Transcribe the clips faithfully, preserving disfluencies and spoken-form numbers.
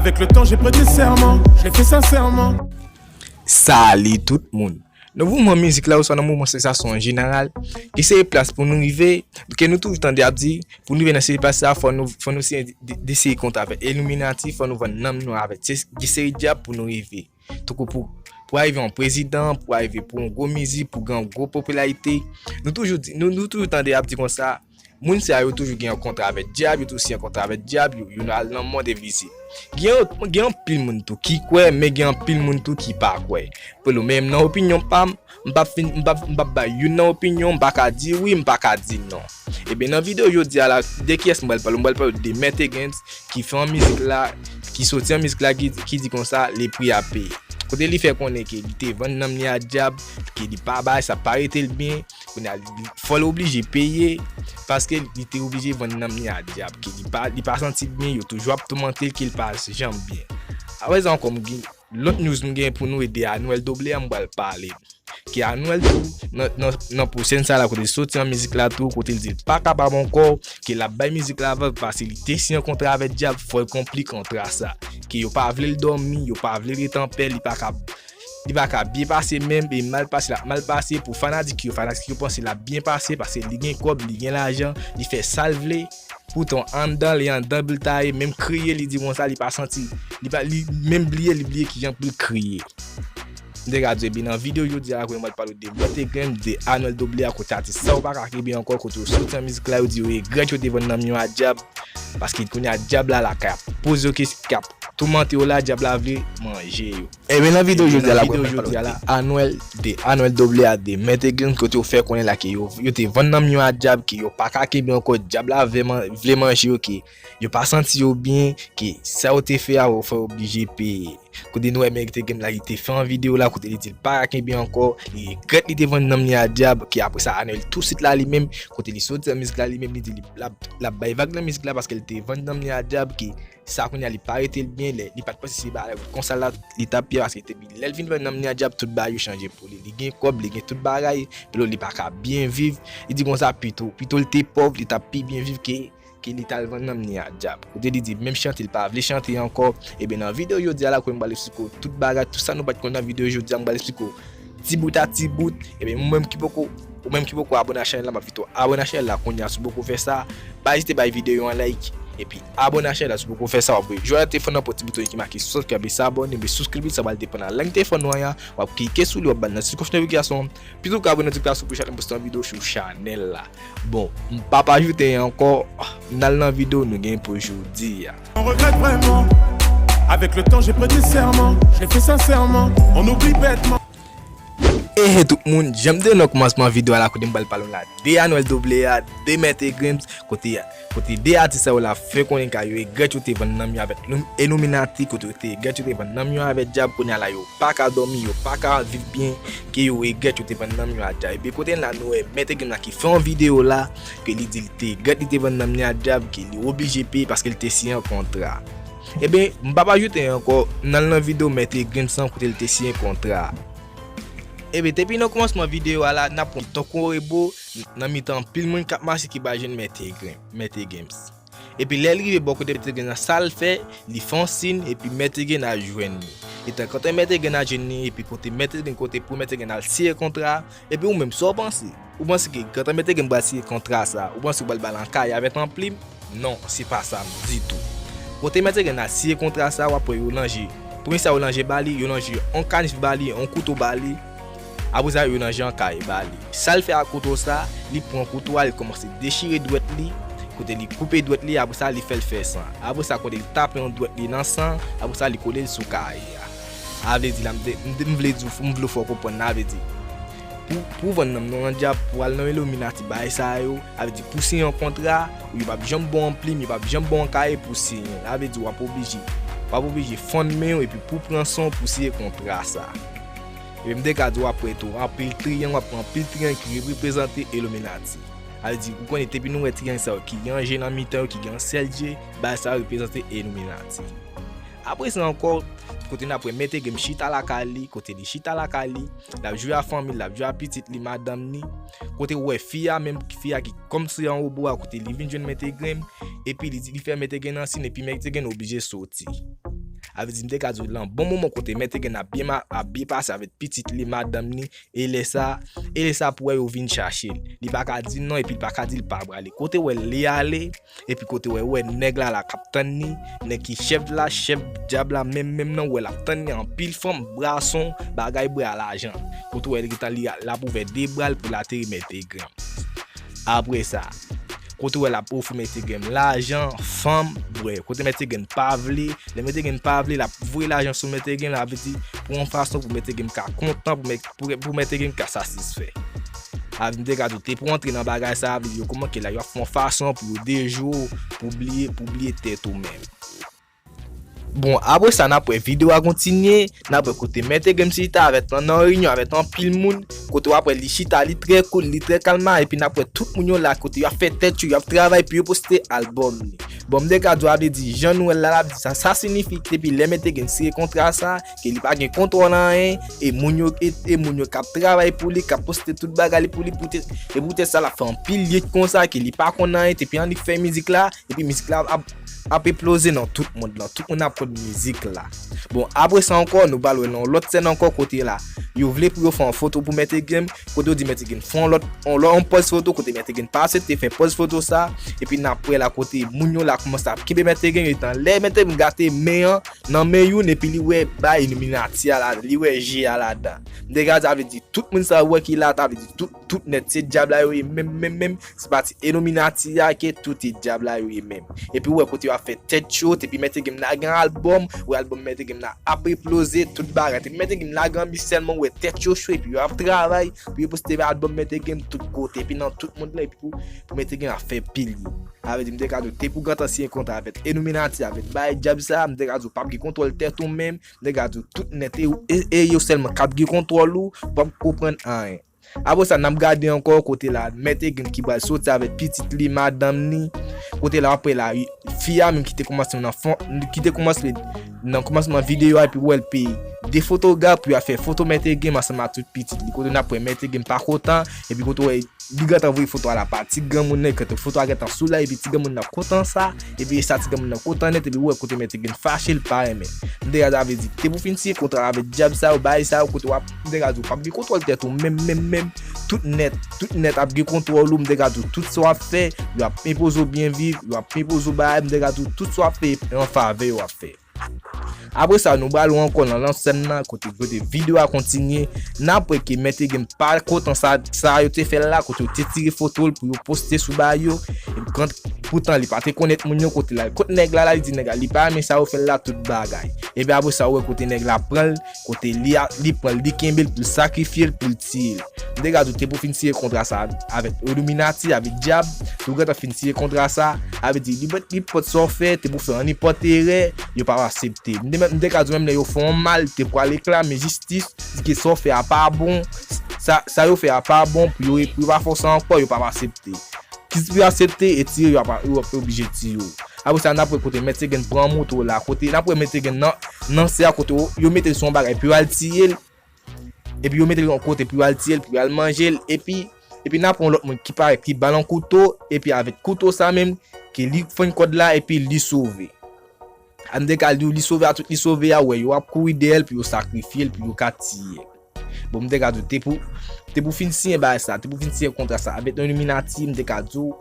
Avec le temps, j'ai prêté serment, je l'ai fait sincèrement. Salut tout moun. Nan mouvman mizik la, oswa nan mouvman sansasyon an jeneral, ki se plas pou nou rive, ke nou toujou tande ap di, pou nou rive nan se plas la, fò nou, fò nou se de, de se kont avèk Illuminati, fò nou vann nanm nou avèk se, de seri dyab pou nou rive. Tankou pou, pou arive yon prezidan, pou arive pou yon gwo mizik, pou gen yon gwo popilarite. Nou toujou di, nou, nou toujou tande ap di konsa, moun sa yo toujou gen yon kontra avèk dyab, yo toujou siyen yon kontra avèk dyab, yo, yo al nan mond envizib. Gen, gen anpil moun tou ki kwè, men gen anpil moun tou ki pa kwè. Pou nou menm nan opinyon pa m, m p ap fin, m p ap, m p ap bay youn nan opinyon, m pa ka di wi, m pa ka di non. Ebyen nan videyo jodi a la, de kiyès m pral pale? M pral pale de Mèt Games ki fè yon mizik la, ki soti yon mizik la ki, ki di konsa, le prix à payer. Kote li fè konnen ke li te vann nanm li a dyab, ke li pa bay, sa pa rete l byen, kounye a li, fò l oblije peye, paske li te oblije vann nanm li a dyab, ke li pa, li pa santi l byen, yo toujou ap toumante l, ke l pa janm byen. Apre sa ankò, m gen lòt news m gen pou nou, e de Anwèl Doble a m pral pale. Ke Anwèl tou, nan, nan, nan pwochèn sa la, kote l soti an mizik la tou, kote l di l pa kapab ankò, ke l ap bay mizik la valè, paske li te siyen yon kontra avèk dyab, fò l konpli kontra sa. Ke yo pa vle l dòmi, yo pa vle l ret anpè, li pa ka, li pa ka byen pase menm, e mal pase, l ap mal pase pou fanatik yo, fanatik yo panse l ap byen pase, paske li gen kòb, li gen lajan, li fè sa l vle. Poutan anndan, li anndan bil ta ye, menm kriye, li di konsa, li pa santi, li pa, li menm bliye, li bliye kijan pou l kriye. M te ka di, epi nan videyo jodi a la, kote m pral pale de Mèt Games, de Anwèl Doble a, kote atis sa yo pa ka kenbe ankò, kote yo soti an mizik la, yo di yo regrèt yo te vann nanm yo a dyab, paske kounye a dyab la lakay ap poze yo kesyon, k ap toumante yo la, dyab la vle manje yo. Ebyen nan videyo jodi a la, kote m pral pale de Anwèl, de Anwèl Doble a, de Mèt Games, kote yo fè konnen la ke yo, yo te vann nanm yo a dyab, ke yo pa ka kenbe ankò, dyab la vle man-, vle manje yo, ke yo pa santi yo byen, ke sa yo te fè a, yo fè yo oblije peye. Kote nou wè Mèt Games la, li te fè yon videyo la, kote li di l pa ka kenbe ankò, li regrèt li te vann nanm li a dyab, ke apre sa, Anwèl touswit la li menm, kote li soti nan mizik la li menm, li di li, l ap, l ap bay vag nan mizik la, paske li te vann nanm li a dyab, ke sa kounye a li pa rete l byen, lè, li pa t panse se bagay konsa la, li t ap ye, paske depi lè l vin vann nanm li a dyab, tout bagay yo chanje pou li. Li gen kòb, li gen tout bagay, pito li pa ka byen viv. Li di konsa, pito, pito l te pòv, li t ap pi byen viv ke, ke li t al vann nanm li a dyab. Kote li di menm chante, li pa vle chante ankò. Ebyen nan videyo jodi a la, kote m pral eksplike w tout bagay, tout sa nou pa t konn nan videyo jodi a, m pral eksplike w ti bout a ti bout. Ebyen ou menm ki poko, ou menm ki poko abòne a chanèl la, m ap envite w abòne a chanèl la kounye a si w poko fè sa. Pa ezite bay videyo an like, epi abòne a chanèl la si w poko fè sa, w ap voye jwèt telefòn nan pou ti bouton ki make subscribe, s'abonner, epi subscribe, sa pral depann a lang telefòn ou an, w ap klike sou li, w ap bat nan ti kloch notifikasyon an, pito w ka abòne notifikasyon pou chak lè m poste yon videyo sou chanèl la. Bon, m p ap ajoute ankò, n al nan videyo nou gen pou jodi a. On regrette vraiment. Avec le temps, j'ai prêté serment, je l'ai fait sincèrement, on oublie bêtement. Ehe tout moun, jan m te di nan kòmansman videyo a la kote m pral pale w la de Anwèl Doble a, de Mèt Games, kote, kote de atis sa yo la fè konnen ke yo regrèt yo te vann nanm yo avèk Illuminati, kote yo te regrèt yo te vann nanm yo avèk dyab, kounye a la yo pa ka dòmi, yo pa ka viv byen, ke yo regrèt yo te vann nanm yo a dyab. Epi kote n la nou wè Mèt Games la ki fè yon videyo la, ke li di li te regrèt li te vann nanm li a dyab, ke li oblije peye paske li te siyen yon kontra. Ebyen, m p ap ajoute ankò, n al nan videyo Mèt Games lan kote li te siyen kontra a. Ebyen, depi nan kòmansman videyo a la, n ap pran Tonkorebo nan mitan anpil moun k ap mache ki pa jwenn Mèt Games, Mèt Games. Epi lè l rive bò kote Mèt Games la, sa l fè, li fè yon siy, epi Mèt Games al jwenn li. Etan kote Mèt Games al jwenn li, epi kote Mèt Games, kote pou Mèt Games al siyen kontra a, epi ou menm, sa w panse? Ou panse ke gentan Mèt Games pral siyen kontra sa, ou panse ou pral ba l an kay avèk an plim? Non, se pa sa ditou. Kote Mèt Games al siyen kontra sa, w ap wè yo lanje. Premye sa yo lanje ba li, yo lanje yon kanif ba li, yon kouto ba li. Apre sa, yo lanje an kay ba li. Sa l fè ak kouto sa, li pran kouto a, li kòmanse dechire dwèt li. Kote li koupe dwèt li, apre sa, li fè l fè san. Apre sa, kote li tape yon dwèt li nan san, apre sa, li kole l sou kay a. A vle di la, m te, m te, m vle di w, m vle w fè w konprann la, a vle di, pou, pou vann nanm nou an dyab, pou al nan Illuminati, bagay sa yo, a vle di, pou siyen yon kontra, yo p ap janm ba w yon plim, yo p ap janm ba w yon kaye pou siyen. A vle di, w ap oblije, w ap oblije fann men w, epi pou pran san w pou siyen kontra sa. Epi m te ka di w ap wè tou, anpil triyang, w ap wè anpil triyang ki reprezante Illuminati. A vle di, ou konnen, depi nou wè triyang sa yo ki gen yon je nan mitan yo, ki gen yon sèl je, bagay sa yo reprezante Illuminati. Apre sa ankò, kote n ap wè Mèt Games chita lakay li, kote li chita lakay li, l ap jwe ak fanmi l, l ap jwe ak pitit li, madanm li. Kote ou wè fi a, menm fi a ki kòmsi yon wobo a, kote li vin jwenn Mèt Games, epi li di, li fè Mèt Games nan siy, epi Mèt Games oblije soti. A vle di, m te ka di w lan bon moman kote Mèt Egen ap byen ma-, ap byen pase avèk pitit li, madanm li, e lè sa, e lè sa pou wè yo vin chache l. Li pa ka di non, epi l pa ka di l pa prale. Kote wè li ale, epi kote wè, wè nèg la la k ap tann li, nèg ki chèf la, chèf dyab la menm, menm nan, wè l ap tann li, anpil fanm, bwason, bagay bwè a lajan. Kote wè li gentan li, l ap ouvè de bra l pou l ateri Mèt Egen. Apre sa, kote wè l ap ofri Mèt Egen lajan, fanm, bwè. Kote Mèt Egen pa vle, lè Mèt Egen pa vle, l ap voye lajan sou Mèt Egen, a vle di, pou yon fason pou Mèt Egen ka kontan, pou Mèt, pou, pou Mèt Egen ka satisfè. A vle di, m te ka di w, te pou antre nan bagay sa, a vle di, yo kòmanse la, yo ap fè yon fason pou yo dejwe w, pou bliye, pou bliye tèt ou menm. Bon, apre sa, n ap wè videyo a kontinye, n ap wè kote Mèt Egen chita avèk nan, nan reyinyon avèk anpil moun, kote w ap wè li chita, li trè cool, li trè kalma, epi n ap wè tout moun yo la, kote y ap fè tèt yo, y ap travay pou yo poste albòm li. Bon, m te ka di w, a vle di, jan nou wè l la, l ap di sa, sa siyifi depi lè Mèt Egen siyen kontra sa, ke li pa gen kontwòl anyen, e moun yo, e, e moun yo k ap travay pou li, k ap poste tout bagay li pou li, poutèt, e poutèt sa, l ap fè anpil yet konsa, ke li pa konn anyen, depi annik fè mizik la, epi mizik la ap ap eploze nan tout mond lan. Tout moun ap konn mizik la. Bon, apre sa ankò, nou pral wè nan yon lòt sèn ankò kote la. Yo vle pou yo fè yon foto pou Mèt Egen, kote yo di Mèt Egen fè yon lòt, yon lòt, yon pòz foto, kote Mèt Egen pa aksepte fè pòz foto sa, epi n ap wè la kote moun yo la kòmanse ap kenbe Mèt Egen, etan lè Mèt Egen gate men an, nan men youn, epi li wè bay Illuminati a la, li wè je a ladan. M te ka di, sa vle di, tout moun sa yo wè ki la, sa vle di, tout, tout nèt, se dyab la yo ye, menm, menm, menm, se pati Illuminati a ke tout e dyab la yo ye menm. Epi w wè kote yo ap fè tèt cho, epi Mèt Egen lage yon albòm, w wè albòm Mèt Egen la ap eploze, tout bagay. Epi Mèt Egen lage yon bi sèlman, w wè tèt yo cho, epi yo ap travay, pou yo poste albòm Mèt Egen tout kote, epi nan tout mond lan, epi pou, pou Mèt Egen ap fè pil yo. A vle di, m te ka di w, te pou gentan siyen kontra avèk Illuminati, avèk bay dyab sa, m te ka di w, p ap gen kontwòl tèt ou menm, m te ka di w, tout nèt, e, e, e yo sèlman k ap gen kontwòl ou, w p ap konprann anyen. Apre sa, n ap gade ankò kote la, Mèt Egen ki pral soti avèk pitit li, madanm li. Kote la, apre la, fi a menm ki te kòmanse nan fon, ki te kòmanse nan kòmansman videyo a, epi w wè l peye de fotograf pou y al fè foto Mèt Egen ansanm ak tout pitit li. Kote n ap wè Mèt Egen pa kontan, epi kote w wè li gentan voye foto a la pa ti granmoun nan, kote foto a gentan sou la, epi ti granmoun nan kontan sa, epi e sa ti granmoun nan kontan nèt, epi w wè kote Mèt Egen fache, l pa renmen. M te ka di, sa vle di, te pou fin siyen kontra avèk dyab sa yo, bagay sa yo, kote w ap M te ka di w, p ap gen kontwòl tèt ou menm, menm, menm. Tout nèt, tout nèt ap gen kontwòl ou, m te ka di w, tout sa w ap fè, yo ap enpoze w byen viv, yo ap enpoze w bagay, m te ka di w, tout sa w ap fè, e an favè yo ap fè. Apre sa, nou pral wè ankò nan lòt sèn nan, kote, kote videyo a kontinye, n ap wè ke Mèt Egen pa kontan sa, sa yo te fè l la, kote yo te tire foto l pou yo poste sou bagay yo, epi kan, poutan li pa te konèt moun yo, kote l al kot nèg la, la, li di nèg la, li pa renmen sa yo fè l la, tout bagay. Epi apre sa, ou wè kote nèg la pran l, kote li a, li pran l, li kenbe l pou l sakrifye l, pou l tiye l. M te ka di w te pou fin siyen kontra sa avèk Illuminati, avèk dyab, tou gentan fin siyen kontra sa, a vle di, li, li, nenpòt sa w fè, te pou fè yon nenpòt erè, yo p ap aksepte. M te, m te ka di w menm lè yo fè w mal, te pral reklame jistis, di ke sa w fè a pa bon, sa, sa yo fè a pa bon, pou yo, pou yo pa fè w sa ankò, yo p ap aksepte. Kit pou yo aksepte e tiye yo, yo ap, yo ap oblije tiye w. Apre sa, n ap wè kote Mèt Egen pran moto la, kote n ap wè Mèt Egen nan, nan sè a kote yo, yo mete l sou yon bagay pou yo al tiye l, epi yo mete l yon kote pou yo al tiye l, pou yo al manje l, epi, epi n ap wè yon lòt moun ki parèt ki ba l yon kouto, epi avèk kouto sa menm, ke li fann kòd la, epi li sove. A m te ka di w, li sove a tout, li sove a, wè, yo ap kouri dèyè l pou yo sakrifye l, pou yo ka tiye l. Bon, m te ka di w, te pou, te pou fin siyen bagay sa, te pou fin siyen kontra sa avèk yon Illuminati, m te ka di w,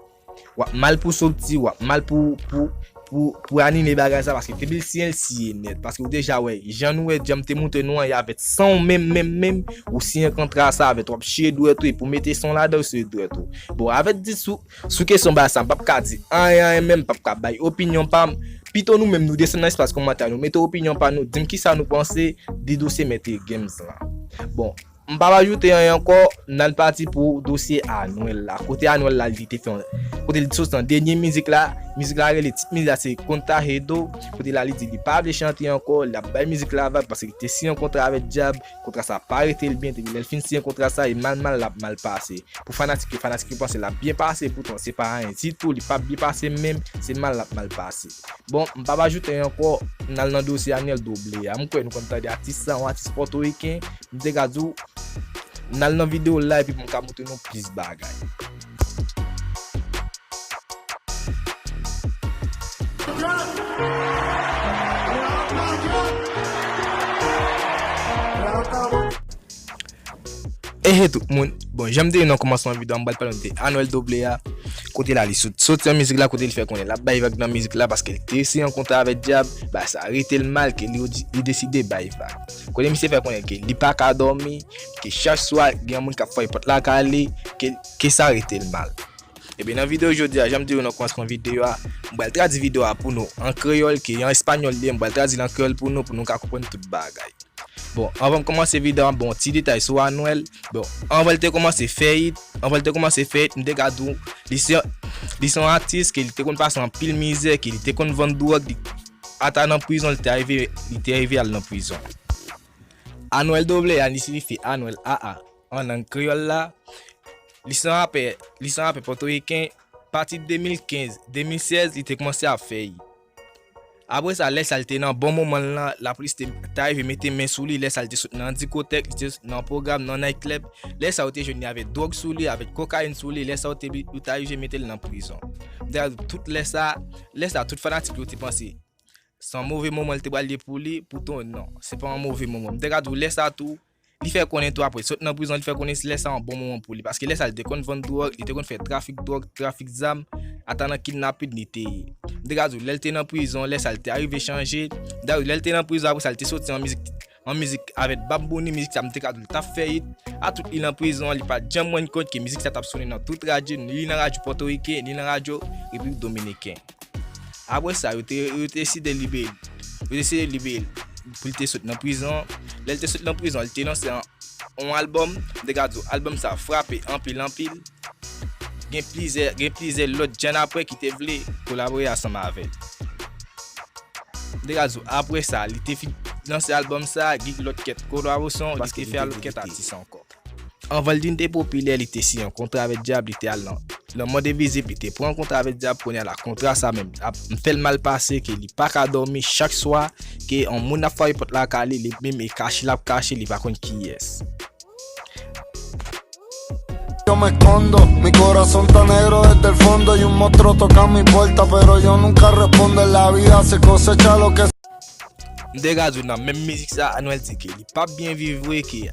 w ap mal pou soti, w ap mal pou, pou, pou, pou anime bagay sa, paske depi l siyen, l siyen nèt. Paske ou deja wè, jan nou wè, jan m te montre nou an, e avèk san w menm, menm, menm, ou siyen kontra sa avèk, w ap chire dwèt ou, epi w mete san w ladan, w chire dwèt ou. Bon, avèk di sou, sou kesyon bagay sa, m p ap ka di anyen, anyen menm, m p ap ka bay opinyon pa m. Pito nou menm, nou desann nan espas kòmantè, nou mete opinyon pa nou, di m kisa nou panse de dosye Mèt Egen lan. Bon, m p ap ajoute anyen ankò, n al pati pou dosye Anuel la. Kote Anuel la, li te fè yon, kote li soti nan dènye mizik la, mizik la rele, tit mizik la se Contagiado, kote la li di li pa vle chante ankò, l ap bay mizik la vag paske li te siyen yon kontra avèk dyab, kontra sa pa rete l byen, depi lè l fin siyen kontra sa, e mal mal l ap mal pase. Pou fanatik yo, fanatik yo panse l ap byen pase, poutan se pa anyen ditou, li p ap byen pase menm, se mal l ap mal pase. Bon, m p ap ajoute anyen ankò, n al nan dosye Anuel Doble a. M kwè nou konn tande atis sa, yon atis pòtoriken, m te ka di w, n al nan videyo la epi pou m ka montre nou plis bagay. Ehe tout moun, bon, jan m te di nan kòmansman videyo a, m pral pale de Anwel Doble a, kote la li sot, soti an mizik la, kote li fè konnen l ap bay vag nan mizik la, paske li te siyen yon kontra avèk dyab, bagay sa rete l mal, ke li, li deside bay vag. Kote misye fè konnen ke li pa ka dòmi, ke chak swa gen yon moun k ap frape pòt lakay li, ke, ke sa rete l mal. Ebyen, nan videyo jodi a, jan m te di w nan kòmansman videyo a, m pral tradui videyo a pou nou an kreyòl, ke an espanyòl li ye, m pral tradui l an kreyòl pou nou, pou nou ka konprann tout bagay. Bon, anvan m kòmanse videyo a, bon, ti detay sou Anwel. Bon, anvan l te kòmanse fè hit, anvan l te kòmanse fè hit, m te ka di w, li se, li se yon atis ke li te konn pase anpil mizè, ke li te konn vann dwòg, li, ata nan prizon, li te rive, li te rive al nan prizon. Anwel Doble a, li siyifi Anwel A A an lang kreyòl la. Li se yon rapè, li se yon rapè pòtoriken, pati de mil kenz, de mil sèz, li te kòmanse ap fè hit. Apre sa, lè sa, li te nan bon moman l lan, lapolis te, te rive mete men sou li, lè sa, li te sot nan diskotèk, li te sot nan pwogram, nan night club. Lè sa, yo te jwenn li avèk dwòg sou li, avèk kokayin sou li, lè sa, yo te, yo te rive mete l nan prizon. Dayè, tout lè sa, lè sa, tout fanatik yo te panse se yon move moman li te pral ye pou li, poutan non, se pa yon move moman. M te ka di w lè sa tou, li fè konnen tou apre, sot nan prizon, li fè konnen lè sa yon bon moman pou li, paske lè sa li te konn vann dwòg, li te konn fè trafik dwòg, trafik zam, ata nan kidnapin li te ye. M te ka di w, lè l te nan prizon, lè sa li te arive chanje, dayè lè l te nan prizon, apre sa li te soti an mizik, an mizik avèk Bad Bunny, mizik sa m te ka di w li t ap fè hit, a tout li nan prizon, li pa t janm rann kont ke mizik sa t ap sonnen nan tout radyo, ni nan radyo pòtoriken, ni nan radyo Repiblik Dominiken. Apre sa, yo te, yo te deside libere l. Yo te deside libere l pou l te sot nan prizon. Lè l te sot nan prizon, li te lanse yon, yon albòm. M te ka di w, albòm sa frape anpil, anpil. Gen plizyè, gen plizyè lòt jèn apre ki te vle kolabore ansanm avè l. M te ka di w, apre sa, li te fin lanse albòm sa, gen lòt kèk kolaborasyon, li te fè a lòt kèk atis ankò. Anvan l vin te popilè, li te siyen yon kontra avèk dyab, li te al nan, nan mond envizib, li te pran yon kontra avèk dyab, kounye a la kontra sa menm, ap, m fè l mal pase, ke li pa ka dòmi chak swa, ke yon moun ap frape pòt lakay li, li menm e kache l ap kache, li pa konn kiyès. Yo me escondo, mi corazón está negro desde el fondo y un monstruo toca mi puerta, pero yo nunca respondo. En la vida se cosecha lo que M te ka di w nan menm mizik sa, Anwel di ke li p ap byen viv vre, ke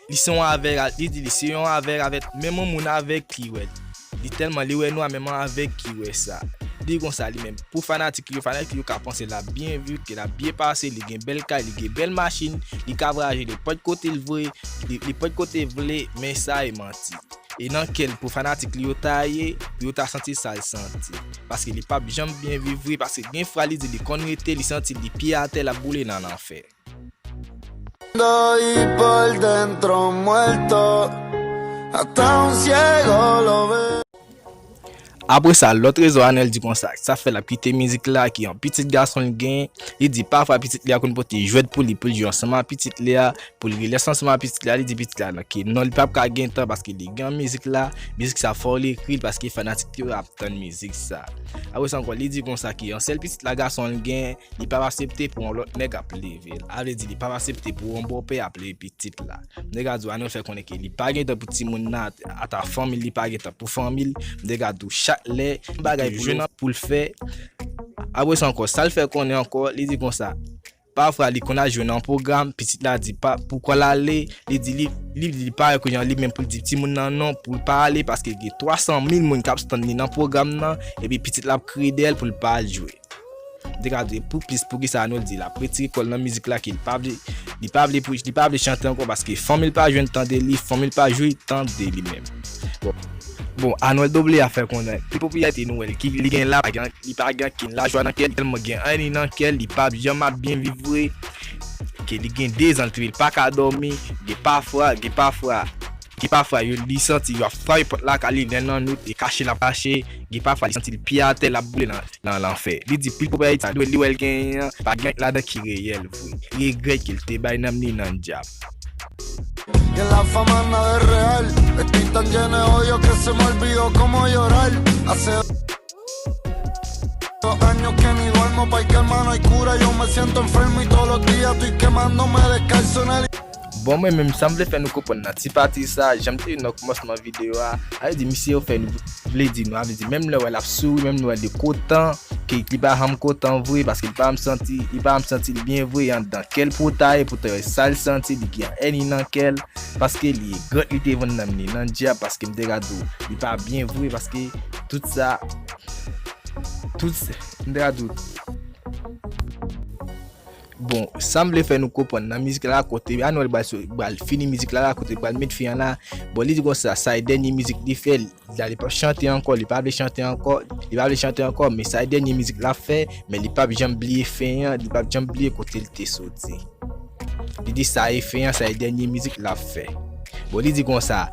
li se yon avè, li di li se yon avè avèk menm yon moun avèg ki wè li. Li tèlman li wè nwa menm yon avèg ki wè sa. Li di konsa li menm, pou fanatik li yo, fanatik li yo ka panse l ap byen viv, ke l ap byen pase, li gen bèl kay, li gen bèl machin, li ka vwayaje nenpòt kote l vle, li, nenpòt kote l vle, men sa e manti. E nan kè l pou fanatik li yo ta ye, pou yo ta santi sa l santi. Paske li p ap janm byen viv vre, paske gen fwa li di li konn rete, li santi li pye atè, l ap boule nan lanfè. Y por dentro muerto, hasta un ciego lo ve. Apre sa, lòt rezon Anwel di konsa, sa fè l ap kite mizik la, ki yon pitit gason l gen, li di pafwa pitit li a konn pote jwèt pou li, pou l jwe ansanm ak pitit li a, pou l rilès ansanm ak pitit li a, li di pitit la non, ke non, li p ap ka gen tan paske li gen mizik la, mizik sa fò l ekri l paske fanatik yo ap tann mizik sa. Apre sa ankò, li di konsa ke yon sèl pitit la gason l gen, li p ap aksepte pou yon lòt nèg ap leve l. A vle di, li p ap aksepte pou yon bòpè ap leve pitit la. Nèg la di Anwel fè konnen ke li pa gen tan pou timoun nan, ata fanmi l, li pa gen tan pou fanmi l. Nèg la di chak lè, bagay pou jwenn pou l fè. Apre sa ankò, sa l fè konnen ankò, li di konsa, pafwa li konn al jwe nan pwogram, pitit la di pa poukò l ale, li di li, li, li pa wè jan li menm pou l di timoun nan non, pou l pa ale, paske gen twa san mil moun k ap tann li nan pwogram nan, epi pitit la ap kriye dèyè l pou l pa al jwe. M te ka di pou plis poukisa Anwel di l ap retire kò l nan mizik la, ke li pa vle, li pa vle pou, li pa vle chante ankò paske fanmi l pa jwenn tande li, fanmi l pa jwe tande li menm. Bon, bon, Anwel Doble a fè konnen pli popilarite nouvèl ki li gen la, pa gen, li pa gen ankenn lajwa nan kè l, tèlman gen anyen nan kè l, li pa janm ap byen viv vre, ke li gen dezan li pa ka dòmi, gen pafwa, gen pafwa, gen pafwa yo, li santi yo ap frape pòt lakay li, lè nan nwit, e kache l ap kache, gen pafwa li santi l pye atè, l ap boule nan, nan lanfè. Li di pil popilarite sa li wè l genyen an, pa gen ladan ki reyèl vre. Li regrèt ke l te bay nanm li nan dyab. Y en la fama nada es real. Estoy tan lleno de odio que se me olvidó cómo llorar. Hace dos años que ni duermo, pa' que hermano hay cura. Yo me siento enfermo y todos los días estoy quemándome descalzo en el Bon, mwen menm, sa m vle fè nou konprann nan ti pati sa, jan m te di nan kòmansman videyo a, a vle di misye yo fè nou vle di nou, a vle di menm lè w wè l ap souri, menm lè w wè l kontan, Li, li pa janm kontan vre, paske li pa janm santi, li pa janm santi l byen vre, anndan kè l pou ta ye, pou ta wè sa l santi, li gen èni nan kè l, paske li egrèt li te vann nanm li nan dyab, paske m te ka di w, li pa byen vre, paske tout sa, tout, m te ka di w, bon, sa m vle fè nou konprann nan mizik la, kote Anuel pral so-, pral fini mizik la, kote pral met fen an la, bon, li di konsa, sa e dènye mizik li fè, la, li p ap chante ankò, li pa vle chante ankò, li pa vle chante ankò, men sa e dènye mizik l ap fè, men li p ap janm bliye fen an, li p ap janm bliye kote l te soti. Li di sa e fen an, sa e dènye mizik l ap fè. Bon, li di konsa,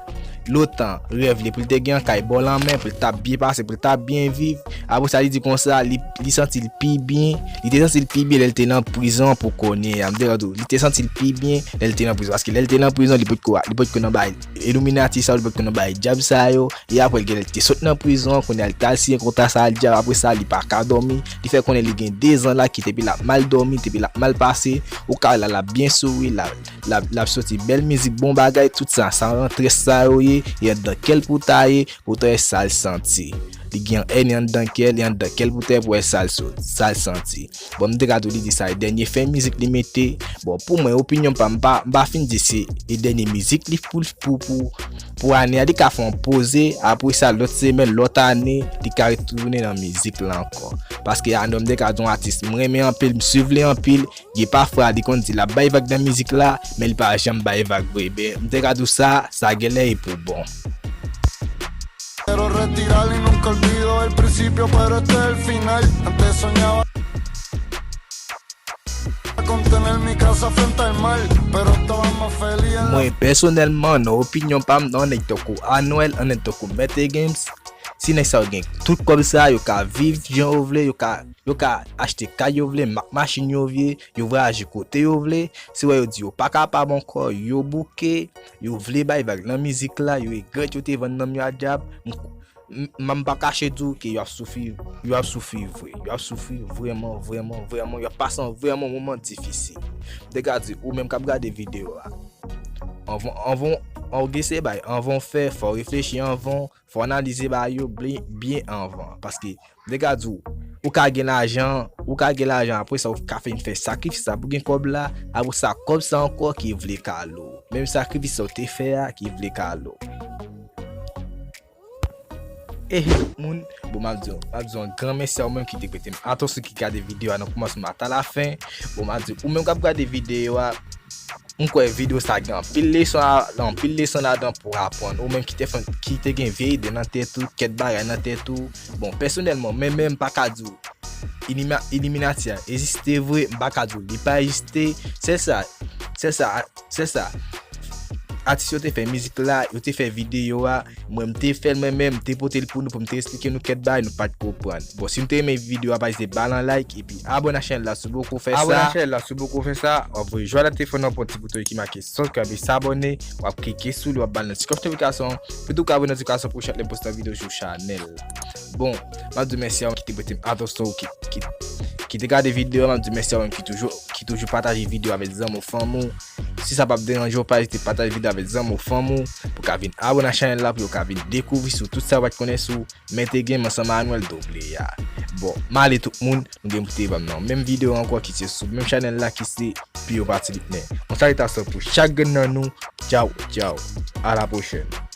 lontan, rèv li pou l te gen yon kay bò lanmè, pou l t ap byen pase, pou l t ap byen viv. Apre sa, li di konsa, li, li santi l pi byen, li te santi l pi byen lè l te nan prizon pou kounye a. M te ka di w, li te santi l pi byen lè l te nan prizon. Paske lè l te nan prizon, li potko, li potko nan bay Illuminati sa yo, li potko nan bay dyab sa yo. E apre l genlè te sot nan prizon, kounye a l t al siyen kontra sa a dyab, apre sa li pa ka dòmi. Li fè konnen li gen de zan la ki depi l ap mal dòmi, depi l ap mal pase, ou ka wè la l ap byen souri, l ap, l ap, l ap soti bèl mizik, bon bagay, tout sa, sa rantre sa yo ye, e anndan kè l pou ta ye, pou ta wè sa l santi. Li gen èni anndan kè l, e anndan kè l pou ta ye pou wè sa l so-, sa l santi. Bon, m te ka tou li di sa e dènye fen mizik li mete. Bon, pou mwen, opinyon pa m, m pa, m pa fin di se e dènye mizik li pou, pou, pou, pou ane a, li ka fè yon poze, apre sa, lòt semèn, lòt ane, li ka retounen nan mizik la ankò. Paske Anuel, m te ka di yon atis m renmen anpil, m swiv li anpil, gen pafwa li konn di l ap bay vag nan mizik la, men li pa janm bay vag vre. Ben, m te ka di w sa, sa genlè e pou bon. Quiero retirar y nunca olvido el principio, pero este es el final. Antes soñaba con tener mi casa frente al mar, pero estaba más feliz en la... Mwen, pèsonèlman, nan opinyon pa m, nan nèg tankou Anuel, nan nèg tankou Mete Games, si nèg sa yo gen tout kòb sa, yo ka viv jan yo vle, yo ka, yo ka achte kay yo vle, ma-, machin yo vle, yo vwayaje kote yo vle. Se wè yo di yo pa kapab ankò, yo bouke, yo vle bay vag nan mizik la, yo egrèt yo te vann nanm yo a dyab. M, m, m pa kache di w ke y ap soufri, y ap soufri vre. Y ap soufri vrèman, vrèman, vrèman. Y ap pase an vrèman moman difisil. M te ka di, ou menm k ap gade videyo a, anvan, anvan, anvan w gen se bay, anvan w fè, fò w reflechi anvan, fò w analize bay yo byen, byen anvan. Paske, m te ka di w, ou ka gen lajan, ou ka gen lajan, apre sa, ou ka fin fè sakrifis la pou gen kòb la, apre sa, kòb sa ankò ki vle kale w. Menm sakrifis sa w te fè a, ki vle kale w. Ehe, tout moun. Bon, m ap di w, m ap di w yon gran mèsi a ou menm ki te prete m atansyon, ki gade videyo a nan kòmansman ata lafen. Bon, m ap di w, ou menm k ap gade videyo a, m kwè videyo sa gen anpil leson a, anpil leson ladan pou aprann. Ou menm ki te fè, ki te gen vye ide nan tèt ou, kèk bagay nan tèt ou. Bon, pèsonèlman, mwen menm, m pa ka di w Ilima-, Illuminati a egziste vre, m pa ka di w li pa egziste. Sèl sa, sèl sa, sèl sa. Atis yo te fè mizik la, yo te fè videyo a, mwen m te fè l mwen menm, m te pote l pou nou, pou m te esplike nou kèk bagay nou pa t konprann. Bon, si nou te renmen videyo a, pa ezite ba l yon like, epi abòne a chanèl la si w poko fè sa. Abòne a chanèl la si w poko fè sa, w ap voye jwa nan telefòn nan pou yon ti bouton ki make subscribe e s'abonner, w ap klike sou li, w ap ba l yon ti klòch notifikasyon, pou tou ka voye notifikasyon pou chak lè m poste yon videyo sou chanèl la. Bon, m ap di w mèsi a ou ki te prete m atansyon, ki, ki, ki te gade videyo a, m ap di w mèsi a ou menm ki toujou, ki toujou pataje videyo avèk zanmi w, fanmi w. Si sa p ap deranje w, pa ezite pataje videyo avèk zanmi w, fanmi w, pou ka vin abòne a chanèl la, pou yo ka vin dekouvri sou tout sa yo pa t konnen sou Mete Games ansanm a Anuel Double A. Bon, m ale tout moun, nou gen pou te ban m nan menm videyo ankò ki se sou menm chanèl la ki se Pio Party Bitner. Yon salitasion pou chak grenn nan nou. Tchaw, tchaw. A la pwochèn.